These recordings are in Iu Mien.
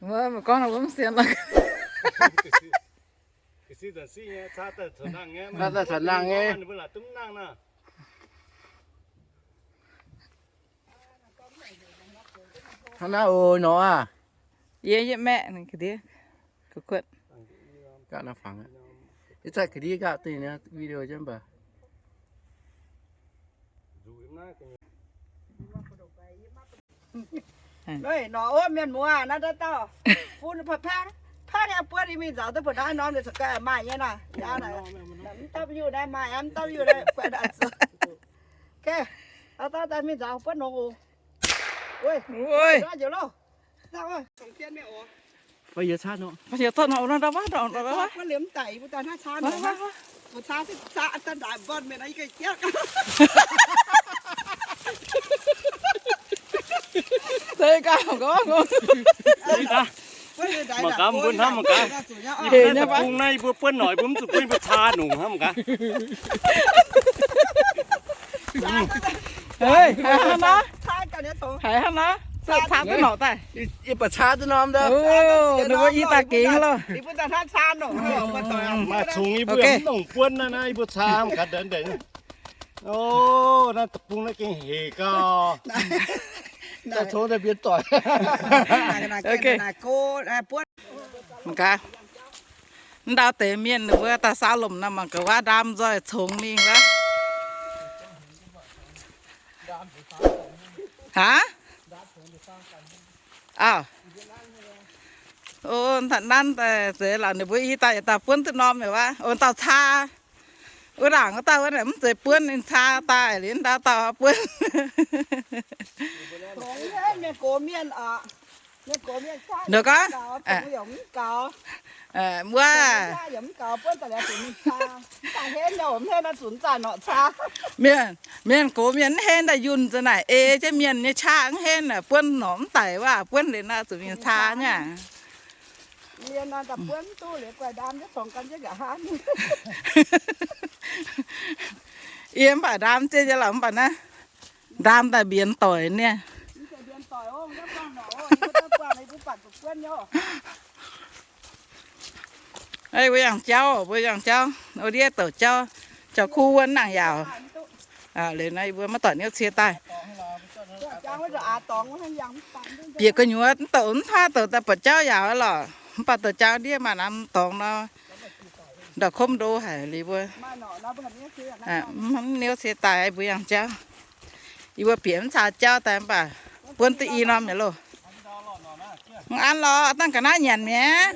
Mv gorngv mv sienx lorqc. Daaih caux nangh nyei. Hnangv naaiv oc nor aah. Yie, yie maeqv ninh ga'ndiev, kuv kuotv. Ga'naaiv fangx aqv. Ih zanc ga'ndiev ga'diev nyei video jienv mv baac. Nor, ov, mienh muoz, naaiv dauh dauh fun pav pav, pav nyei buonv yie mingh nzaaux duqv mbu'naaiv norm ninh za'gengh maaih nyei naaic. Mv dapv yuh naaiv maaih, mv dapv yuh naaiv guaix naaic zoux. Dauh dauh daaih mingh nzaaux buonv nongx oc. Wuov, njoux loh. Fai yie caa nor, fai yie caa nor, nor, nor, nor, nor, liemh daic, mbuo daaih hnangv caa nor, caa, caa, daaih ndaaic mbon mienh naaiv, yie ganh jiakv. Deix gaax, gorngv, mangc gaax mbuo hnamv mangc gaax. Yie mbuo naaiv deic-bung naaiv, yie mbuo buonv norqc, yie mbuo mv zuqc buonv, yie mbuo caa nongc hnamv mangc gaax. Haiz hnangv nor, haiz hnangv nor, caa duqv norqc daaih. Yie baac caa duqv norm ndau. Ninh mbuo i daaih gengx loh. Maaih congx yie mbuo mv nongc buonv naaiv, naaiv yie mbuo caa mangc gaax ndeic ndeic. O, naaiv deic-bung naaiv gengh hec gauh. Daaih congx daaih mbienx doic. Mangc gaax, ndau deix mienh ninh mbuo daaih saauv lomc nor, mangc gaax wuov ndaam nzoih congx mingh wuov. Aav, o, nanv daaih zeiz lorqc, ninh mbuo i daaih yietc dauh buonv duqv norm mi'aqv wuov. O, dauh caa, wuov ndaangc wuov dauh wuov mv zeiz buonv, ninh caa daaih liuz ndau dauh buonv. Nor gorngv, wuov, mienh, mienh gox mienh mv henv daaih yunh za'naaic ei jienv mienh nyei qaqv mv henv, buonv norqc mv daic wuov, buonv liuz naaiv zuqc mingh caa nyei. Yie mv baac ndaam jienv nyei lorqc, mv baac naaiv ndaam daaih mbienx doic niaa. Mbuo yangh jauv, mbuo yangh jauv, o ndiev douc jauv, jauv kuv wuonv nangh yaauc. Liuz nor yie mbuo maiv doic niouv cie daaih. Bieqc gu'nyuoz mv douc mv taav douc daaih buatc jauv yaauc lorqc. Mv baac douc jauv ndiev maaih namx dorngx nor, ndau komv ndo haic liuz mbuo mv niouv cie daaih, mbuo yangh jauv. Yie mbuo bieqc mv caa jauv daaih mv baac buonv duqv i norm mi'aqv loh. Mv an lorqc, dangh ga'naaiv nyanc mi'aqv.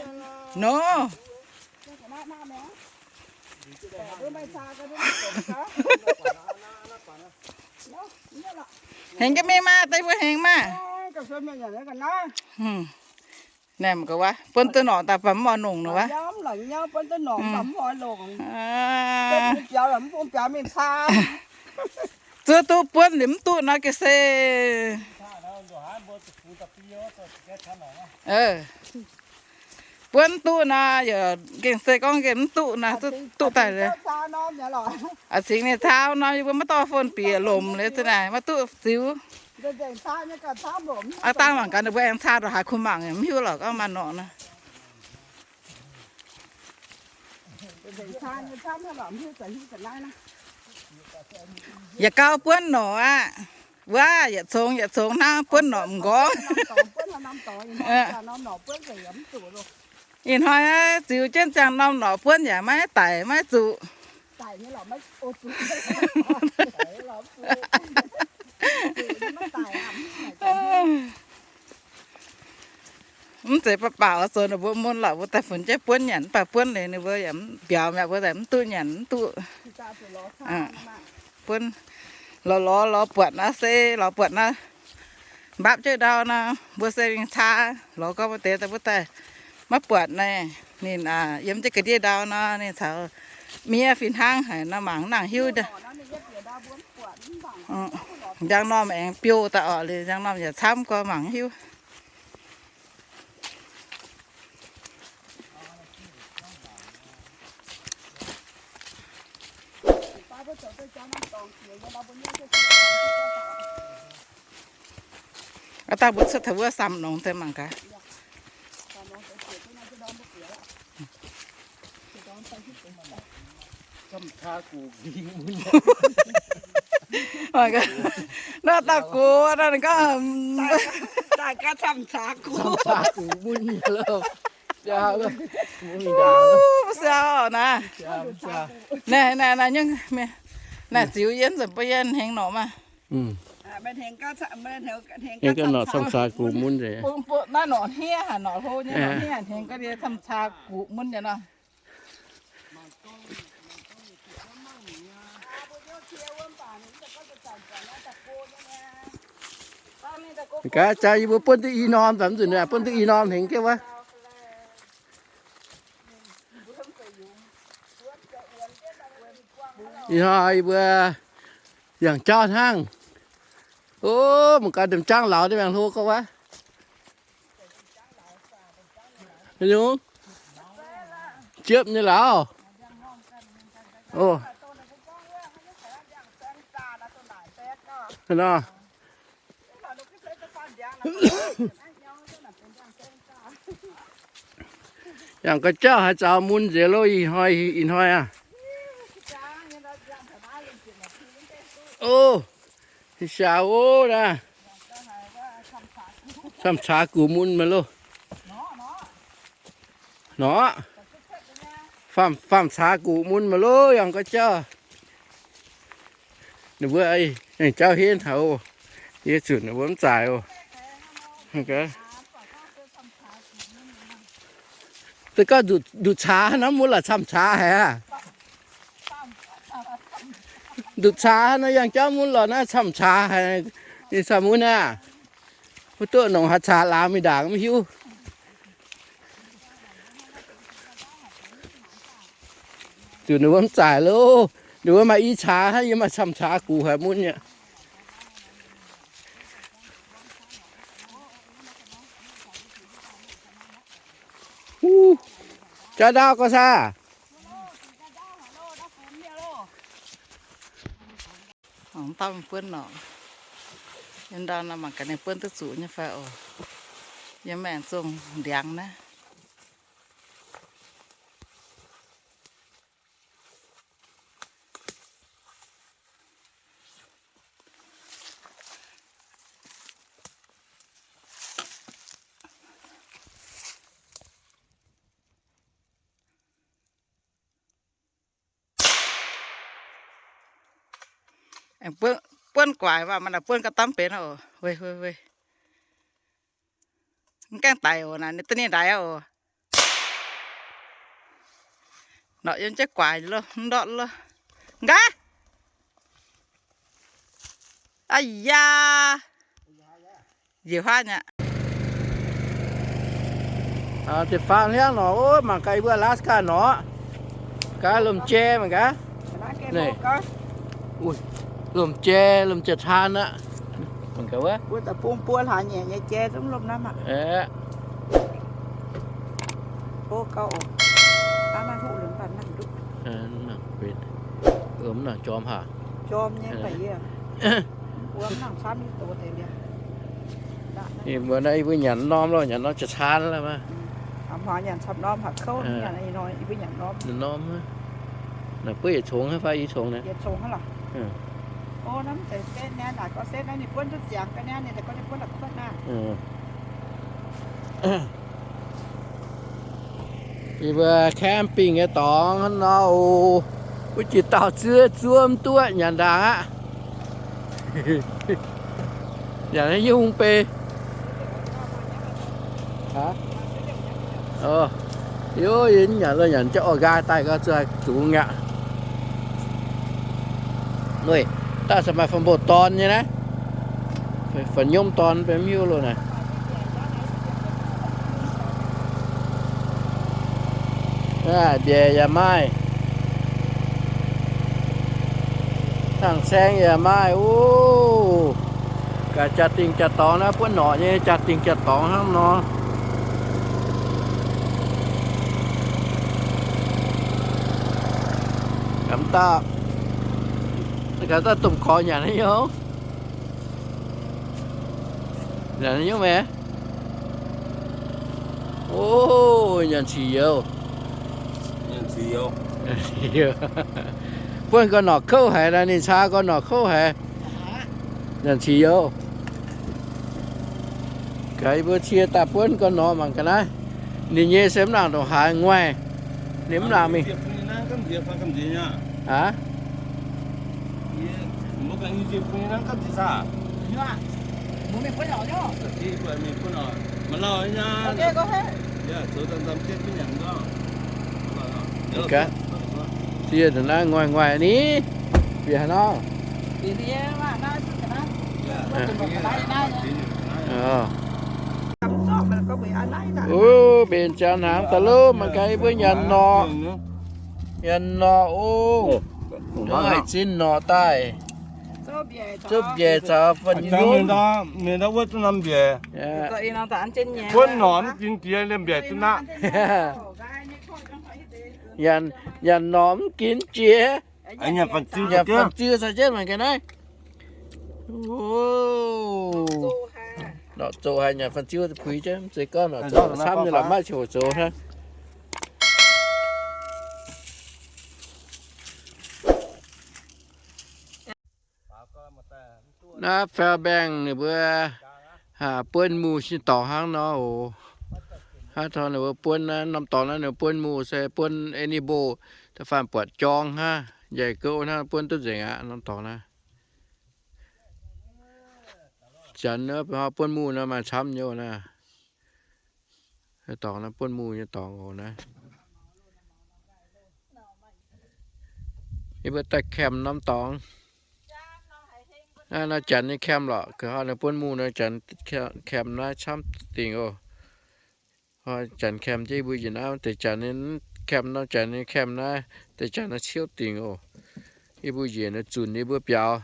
Nor, hengx jienv mingh maah, daaih mbuo hengx maah. Naaiv mangc gaax wuov, buonv duqv norqc daaih baac mv oix nongc nor wuov. Zuov duqv buonv liuz mv duqv nor ga'sie. Buonv duqv nor yaac gengh se gorngv gengh mv duqv nor, duqv daaih. A'cingx ninh caa nor, yie mbuo maiv dorh phone bieqc lomc liuz za'naaic maiv duqv ziux. Aav dangh mangc gaax ninh mbuo aengx caa ndongc haaix kuh mangc, mv hiuv lorqc gorngv maaih norqc nor. Yietc gau buonv norqc aqv. Wuov yietc congx yietc congx hnangv buonv norqc m'nqorngv. Ih hnoi ziux jienv ziangh norm norqc buonv yaac maiv daic maiv zuqc. Mv zeiz baac baaux zoux ninh mbuo mun lorqc, mbuo daaih funx jienv buonv nyanc, mv baac buonv liuz ninh mbuo yaac mv biaux mi'aqv, mbuo daaih mv duqv nyanc mv duqv. Buonv lorz lorz lorz buatc naaiv se lorz buatc naaiv mbapv jienv ndau nor, mbuo se mingh caa lorz gorngv mbuo deix daaih mbuo daaih maiv buatc naaiv. Ninh yiem jienv ga'ndiev ndau nor, ninh caux miev fih hnangv haic nor, mangc nangc hiuv. Njang norm aengx biouv daaih orqc, liuz njang norm yaac camv gorx mangc hiuv. Aa, daaih mbuo cuotv taux wuov samx nongx deix mangc gaax. Naaiv daaih gox, naaiv ninh gorngv, daaih gaax camv caax gox. Camv caax gox mun nyei loh. Mv siau naaiv. Naaiv, naaiv, naaiv nyungc, naaiv ziux yie nzunc bun yie hnengx norqc maah. Hnengx ga'norqc camv caax gox mun nzengc. Naaiv norqc hniev haic, norqc hlo nyei norqc hniev, hnengx ga'ndiev camv caax gox mun nzengc nor. Gaax, jaax yie mbuo buonv duqv i norm, zanc nzunc bun duqv i norm hnengx jienv wuov. Ih hnoi yie mbuo yangh jauv hnangv. O, mangc gaax ndemh jaangv lauz nyei maengx hlo gorngv wuov. Nyungc, jiepv nyei lauz. O, nor. Yangh ga'jauv haaix zaux mun nzengc loh, ih hnoi, ih hnoi aqv. O, ih xiaaux o naaiv. Camv caax gox mun maiv loh. Norqc. Faam, faam caax gox mun maiv loh, yangh ga'jauv. Ninh mbuo aengx jauv henv taux, yie zunc ninh mbuo mv zaaix oc. Da'gauh nduqc caax naaiv mun lorqc camv caax haic aqv. Nduqc caax naaiv yangh jauv mun lorqc naaiv camv caax haic. Ninh camv mun aqv. Mv duqv nongc haaix caax laamz mingh ndaangc mv hiuv. Zuqc ninh wuov mv zaaix loh. Ninh wuov maaih i caax hnangv, yie maaih camv caax gux haic mun nyei. Jaax ndau gorx saah? Mv dauh mingh buonv norqc. Yiem ndau nor mangc gaax ninh buonv duqv zuqc nyei fai oc. Yiem maengx zongh ndiangx naaiv. Aengx buonv guaax waac, maaih naaic buonv ga'damv benx oc. Weic, weic, weic. Mv gaengh daic oc, naaic ninh duqv ninh ndaix oc. Norqc yiem jienv guaax loh, mv ndortv loh. Nqaaix! Aa yaa! Njiec huaav nyei. Da'faam hliangv nor, mangc gaax yie mbuo Alaska nor, gaax lomh jai mangc gaax. Lomh jai, lomh jai caan aqv. Mangc gaax wuov. Mbuo da'bung buo hlaax nyeic nyei jai zungv lomh naaiv aqv. Mv nangc jorm haac. Jorm nyei baac yie mbuo mv nangc camv doz deix liuz. Yie mbuo naaiv yie mbuo nyanc norm loh, nyanc norm jaax caan lorqc maah. Nyanc camv norm haac kouv, nyanc norm. Naaic buov yietc congx fai i congx naaic? Yietc congx hnangv lorqc. O, naaiv mv zeiz setv naaiv, naaic gorngv setv naaiv ninh buonv duqv ziangx ga'naaiv, ninh daaih gorngv ninh buonv la'kuotv naaiv. Yie mbuo camping nyei dorngx hnangv nor oc. Wuov jiex dauh zuov zuov mv duqv nyanc ndaangc aqv. Nyanc haaix nyungc bei? Yie nyanc lo nyanc jauv orqc, nqaai daaih gau zuqc zungx aqv. Daaih se maaih fa'mbouh dorn nyei naaiv. Fa'nyomv dorn benx mv hiuv loh naaic. Mbiaec yaac maaih. Tang saeng yaac maaih. Ov, gaax jaa-dingh jaa-dorngx naaiv buonv norqc nyei jaa-dingh jaa-dorngx hnangv nor. Gaax dauh, gaax dauh domh gorx nyanc haaix nyungc? Nyanc nyungc meih? O, nyanc cix youz. Buonv gau norqc kouv haic naaiv, ninh caa gau norqc kouv haic. Nyanc cix youz. Gaax yie mbuo cie daaih buonv gau norqc mangc ga'naaiv. Ninh nyei se mv nangc ndongc haaix nguaih. Ninh mv nangc mingh. Aav. Cie naaiv nguaih nguaih ni, bieqc haaix nor? O, mbenc jaax hnaangx daaih loh, mangc gaax yie mbuo nyanc norqc. Nyanc norqc o. Haih zinh norqc daaih. Zouv mbiaec caux fun-yungv. Buonv norqc mv ginx jiex, liemh mbiaec duqv naqv. Nyanc norqc mv ginx jiex. Nyanc fun-ziu caux jienv mangc gaax naaiv. Norqc zoqc haic, nyanc fun-ziu puix jienv, mv zeiz gorngv norqc zoqc camv nyei lorqc, maiv ziouc zoqc hnangv. Naaiv Fairbanks ninh mbuo buonv muh sin dorngx hnangv nor oc. Hnangv taux ninh mbuo buonv naaiv norm dorngx naaiv, ninh mbuo buonv muh se buonv Enebo, da'faanh buatc jorng hnangv, njaih gouv hnangv, buonv duqv nzengc aqv norm dorngx naaiv. Janx buonv muh nor maaih camv nyei naaiv. Dorngx naaiv buonv muh nyei dorngx oc naaiv. Yie mbuo daaih camp norm dorngx. Naaiv nor janx nyei camp lorqc, ga'haav ninh buonv muh nor janx camp naaiv camv dingc oc. Janx camp jienv yie mbuo njiec naaiv, deix janx nyei camp nor, janx nyei camp naaiv, deix janx naaiv ciouv dingc oc. Yie mbuo njiec naaiv zunc yie mbuo biaux.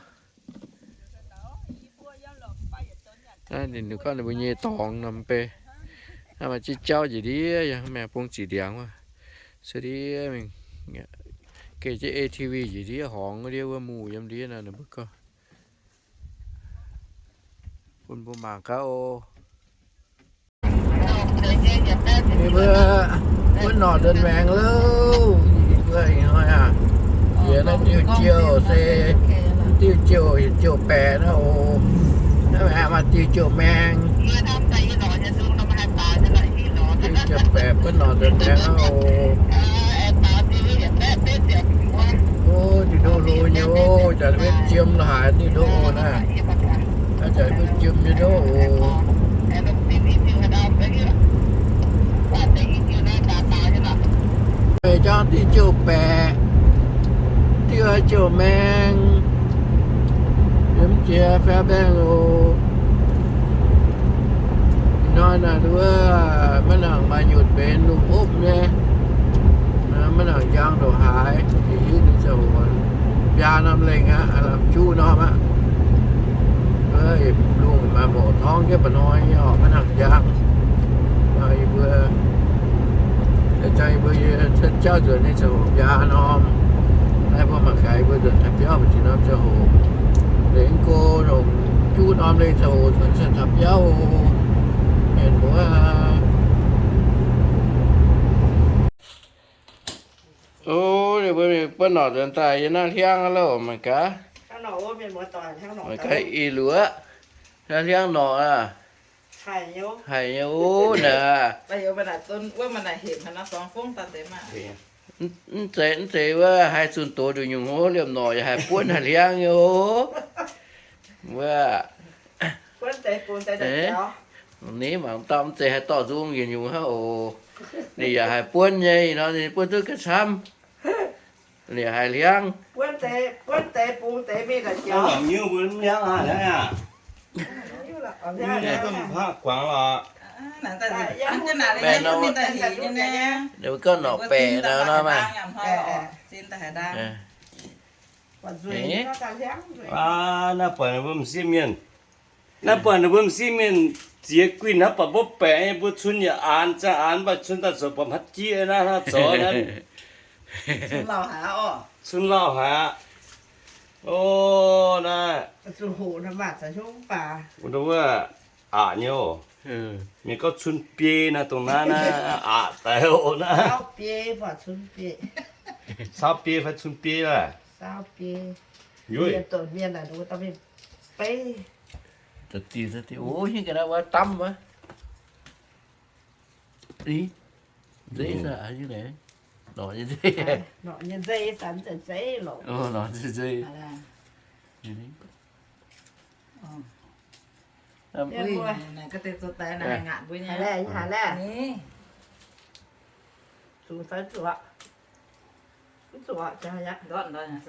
Naaiv ninh gorngv ninh mbuo nyei dorngx norm bei. Naaiv maaih jienv jauv njiec ndiev, yangh maengx bung ziqc ndiangx wuov. Se ndiev mingh geh jienv A T V njiec ndiev horngz ndiev wuov muh yiem ndiev naaiv ninh mbuo gorngv. Bun mbuo mangc gaax oc. Yie mbuo, mbuo norqc ndon maengx loh. Yie mbuo ih hnoi aac, yie naaiv diuh jouh se diuh jouh, diuh jouh baeqc naaiv oc. Naaiv maaih diuh jouh maeng. Diuh jouh baeqc mbuo norqc ndon maengx naaiv oc. O, diuh ndoqv hlo nyei oc, janx mbenv jiem lo haaix diuh ndoqv oc naaiv. Naaiv janx mbenv jiem nyei ndoqv oc. Meih jangx diuh jouh baeqc, diuh jouh maeng, yiem jiex Fairbanks oc. Ih hnoi naaic wuov maiv nangc maaih nyutc benx lungh opv nyei, maiv nangc njang ndongc haaix, ih hiuv duqv ziangh hoc mbiaa norm lengh aqv, lamh juqv norm aqv. Wuov lungh maaih mborqc torngv jienv mba'hnoi nyei orqc, maiv nangc njang. Yie mbuo, yie mbuo cuotv jauv nzuonx nyei ziangh hoc mbiaa norm. Naaiv mbuo mangc gaax yie mbuo nzuonx haaix biauv mbu'ziex norm ziangh hoc. Lengh go longc juqv norm lengh ziangh hoc nzuonx cien taux biauv oc. Mienh muoz. O, ninh mbuo mingh buonv norqc nzuonx daaih yiem naaiv hliangv aqv loh, mangc gaax. Mangc gaax ih luoqc. Naaiv hliangv norqc aqv. Haic nyei o naaic. Mv zeiz, mv zeiz wuov haih zunh doz nduqc nyungc hov, liemh norqc yaac haih buonv haic hliangv nyei o. Wuov, ni mangc dauh mv zeiz haih dorh nzung yietc nyungc hnangv oc. Ninh yaac haih buonv nyei nor, ninh buonv duqv ga'camv. Ninh haih hliangv. Ninh gorngv norqc baeqc nor nor maah. Naaiv buatc ninh mbuo m'sieqv mienh, naaiv buatc ninh mbuo m'sieqv mienh ziex guinh hnangv, buatc mbuo baeqc nyei, mbuo cun yaac aanx, zaah aanx, mv baac cun daaih zoux buatc hmatv jieqv naaiv hnangv zoux naaiv. Cun lauh haic aqv. O, naaiv. Wuov, aqc nyei oc. Mienh gorngv cun biei naaiv, dongh naaiv naaiv aqc daaih oc naaiv. Saauv biei fai cun biei laah? Mienh doqc mienh naaic, o, hingh ga'naaiv wuov damv wuov. Nzeiz, norqc nyei nzeiz. Norqc nyei nzeiz, norqc nyei nzeiz.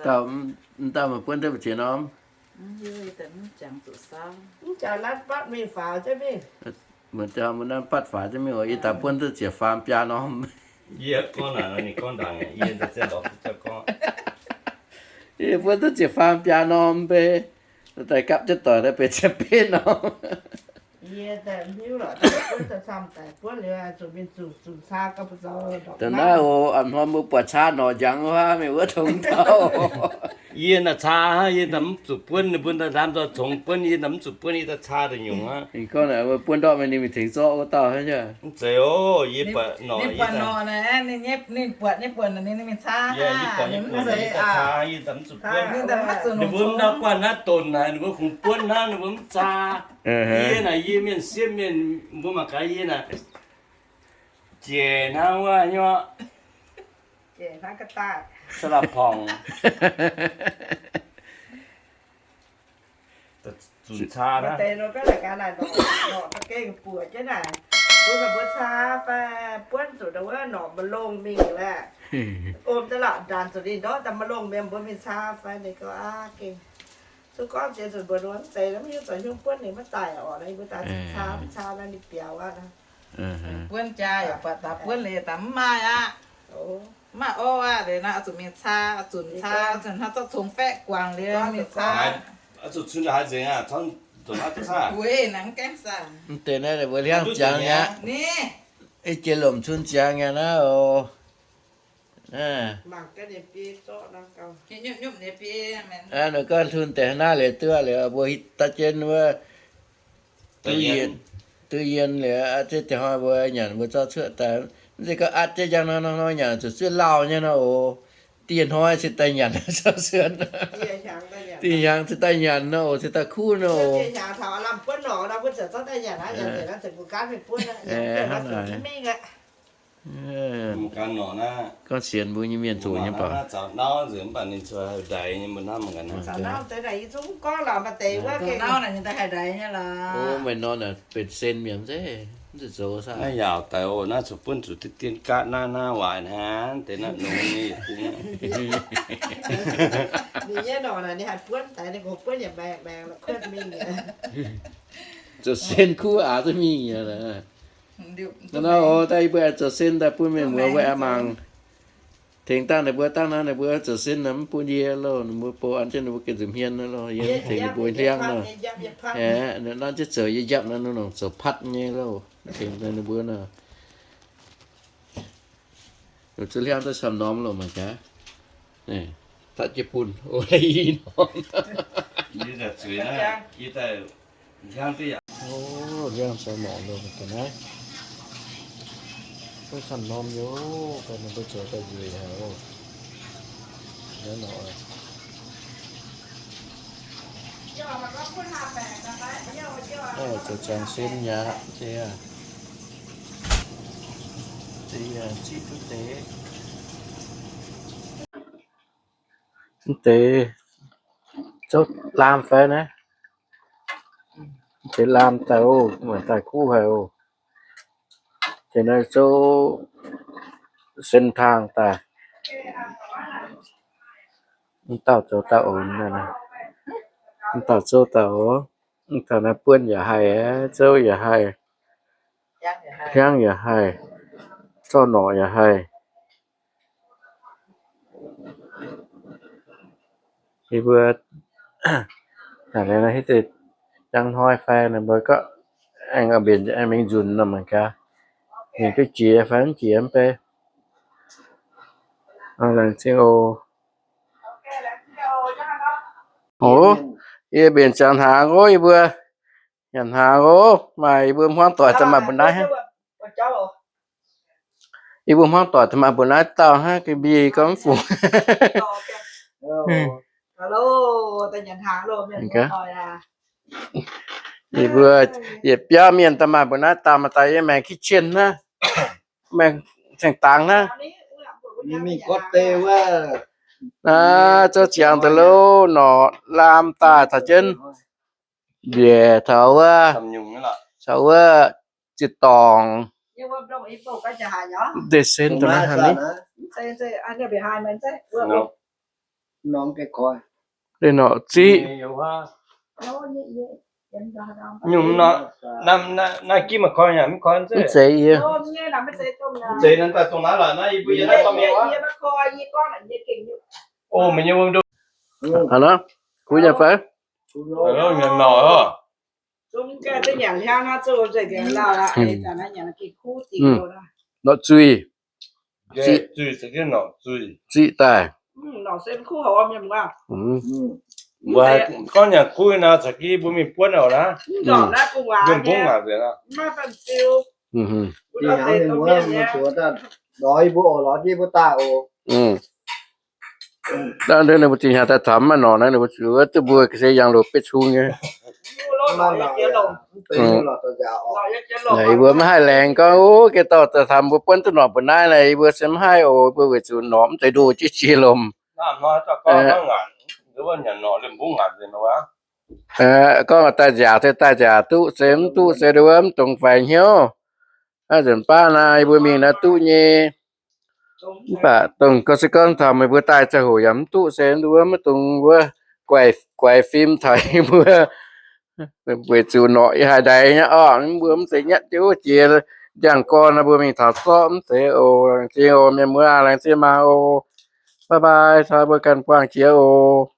Dauh m'dauh maaih buonv duqv mbu'ziex norm? Mv jangx naaiv batv mingh faaux jienv mingh. Mbuo jangx mbuo naaiv batv faaux jienv mingh oc. Yie daaih buonv duqv ziec faam biaa norm. Yie gorngv naaic, ninh gorngv ndaangc, yie daaih ziangh lorz duqv jauv gorngv. Yie buonv duqv ziec faam biaa norm mv bei. Daaih gapv jienv doic daaih benx ziepc betv norm. Yie daaih mv hiuv lorqc, buonv daaih camv daic, buonv liuz zuqc mingh zuqc, zuqc caa gauh buoz zaux. Da'naaiv oc, a'hnoi mbuo buatc caa norqc njangx wuov, mienh wuov tongx taux. Yie naaic caa hnangv, yie daaih mv zuqc buonv, ninh mbuo daaih ndaam nzoih congx buonv, yie daaih mv zuqc buonv, yie daaih caa daaih nyungc hnangv. Ninh gorngv naaic mbuo buonv ndortv mingh ninh mingh tengx zorqv wuov dauh hnangv. Mv zeiz oc, yie buatc norqc, yie daaih, ninh buatc nyei buonc ninh mingh caa, yie buatc nyei buonc ninh daaih caa, yie daaih mv zuqc buonv. Ninh mbuo mv ndau guanh naaiv donx naaic, ninh mbuo kungx buonv hnangv, ninh mbuo mv caa. Yie naaic yie mienh siev mienh, mbuo mangc gaax yie naaic, jiex hnangv wuov nyei, jiex hnangv ga'daaih, sa'la'porngc. Zuqc caa naaiv deix nor, gorngv naaic gaax naaic, norqc, norqc da'gengh buoqc jienv naaic, mbuo, mbuo caa fai buonv zuqc ndau wuov norqc ma'longh mingh laeh. Om daaih la'ndanc zuqc ninh ndortv daaih ma'longh mienh mbuo mingh caa fai ninh gorngv aqv gengh. Zuqc gorngv ziex nzunc mbuo nor mv zeiz, mv hiuv zoux hnyouv buonv ninh maiv daaih orqc, mbuo daaih caa, caa naaiv ninh biaux aqv. Buonv jaa yaac buatc daaih buonv liuz daaih mv maaih aqv. Mv maaih orv aqv, liuz naaiv zuqc mingh caa, zunc caa, zunc hnangv zorqv congx baeqv guangc liuz mingh caa. Weic naaiv gaengh saah? Mv deix naaiv mbuo hliangv ziangx aqv. Ih jiex lomc cun ziangx aqv naaiv oc. Ninh gorngv cun deix hnangv naaiv liuz duqv liuz mbuo hitv daaih jienv wuov duqv yien liuz, atv jienv dieh hnoi mbuo nyanc mbuo zorqv cuotv daaih. Mv zeiz gorngv atv jienv njang hnoi hnoi nyanc zuqc zuov lauh nyei nor oc. Dieh hnoi se daaih nyanc zorqv cuotv. Dieh hnyangx se daaih nyanc nor oc, se daaih kuv nor oc. Gorngv sienx mbuo nyei mienh zoqc nyei baac. Meih norm naaic benx sen mienh zeiv, mv zuqc zoux saah? Naaiv yaac daic oc, naaiv zuqc buonv zuqc dien dien gaatv naaiv, naaiv waaic hnangv deix naaiv nongx nyei. Ninh nyei norqc naaic ninh haih buonv daaih, ninh kungx buonv yietc maengx maengx la'kuotv mingh. Zoux sen kuv aax duqv mingh nyei. Naaiv oc, daaih yie mbuo aengx zoux sen daaih bun mienh muoz mbuo aengx mangc. Tengx dangh ninh mbuo, dangh naaiv ninh mbuo zoux sin naaiv mv bun yie loh, ninh mbuo bou an jienv ninh mbuo gengh nza'hmien naaiv loh, yie mv tengx ninh mbuo hliangv nor. Aeqv, nanv jienv zoux yie njapc naaiv nor, zoux patv nyei loh, tengx ninh mbuo nor. Zuqc hliangv duqv camv norm loh mangc gaax. Tatv jienv bun, o, i norm. O, hliangv zoux norqc loh ga'naaiv. Duqv camv norm yoc, ga'naaiv mbuo zoux daaih nzueic haic oc. Naaiv norqc, zoux ziangx sin mi'aqv, se aa. Ziqv duqv deix. Mv deix zouv laam fai naaiv? Mv deix laam daaih oc, mangc daaih kuv haic oc. Deix naaiv zouv sen taangh daaih. Mv dauh zouv daaih oc, mv dauh zouv daaih oc. Mv dauh naaiv buonv yaac haih, zouv yaac haih, hliangv yaac haih, zorqv norqc yaac haih. Yie mbuo naaic liuz naaiv hitv deix jangx hnoi fai ninh mbuo gorngv aengx mbenc aengx mingh nzunc nor mangc gaax, mingh duqv jiex fai mv jiex mv bei. Laengz zingh oc. Oc, yie mbenc ziangx hnaangx oc yie mbuo. Nyanc hnaangx oc. Maaih yie mbuo hmuangv doic daaih maaih mbu'naaiv hnangv. Yie mbuo hmuangv doic daaih maaih mbu'naaiv dauh hnangv, ga'mbie gorngv mv fungc. Yie mbuo yietc biauv mienh daaih maaih mbu'naaiv dauh, maaih daaih yie maengx kitchen naaiv, maengx ceng-dangx naaiv. Naaiv zouv ziangx daaih lorqc, norqc laam daaih taux jienv mbiec taux wuov, taux wuov ziepc dorngc. Deix sen dongh naaiv haaix ni? Deix norqc ziqv. Mv zeiz yie. Hnangv naaiv, kuv nyei fai? Norqc zuih. Ziqv daaih. Gorngv nyanc kuv naaic, caux gih mbuo mingh buonv oc naaiv. Mbuo mbungv ngaanc nzengc aqv. Lorz yie mbuo oc, lorz jienv yie mbuo daaih oc. Dangh ninh mbuo zinh hnyangx daaih taux mv maaih norqc naaiv, ninh mbuo zuqc wuov duqv mbuo ga'sie yangh loz betv cung nyei. Yie mbuo mv haih laengz gorngv, o, geh dorh daaih taux mbuo buonv duqv norqc mbu'naaiv naaic, yie mbuo se mv haih oc. Mbuo weic zuqc norqc mv zeiz ndoh jienv jiex lomc. Gorngv daaih nziaauc se daaih nziaauc, duqv se mv duqv se nduov mv dungx faix hnyouv. Naaiv nzunc baav naaiv yie mbuo mingh naaiv duqv nyei. Mv baac dongh gorngv se gorngv taux meih mbuo daaih ziangh hoc yaac mv duqv se nduov mv dungx wuov guaix fim taux yie mbuo. Weic zuqc norqc yie haiz ndaix nyei orqc, mbuo mv zeiz nyatv jienv wuov jiex ndiangx-gorn nor, mbuo mingh taux zorqv mv zeiz oc. Laengz zingh oc mienh muoz, laengz zingh maah oc. Bye bye, caux mbuo ganh buangh jiex oc.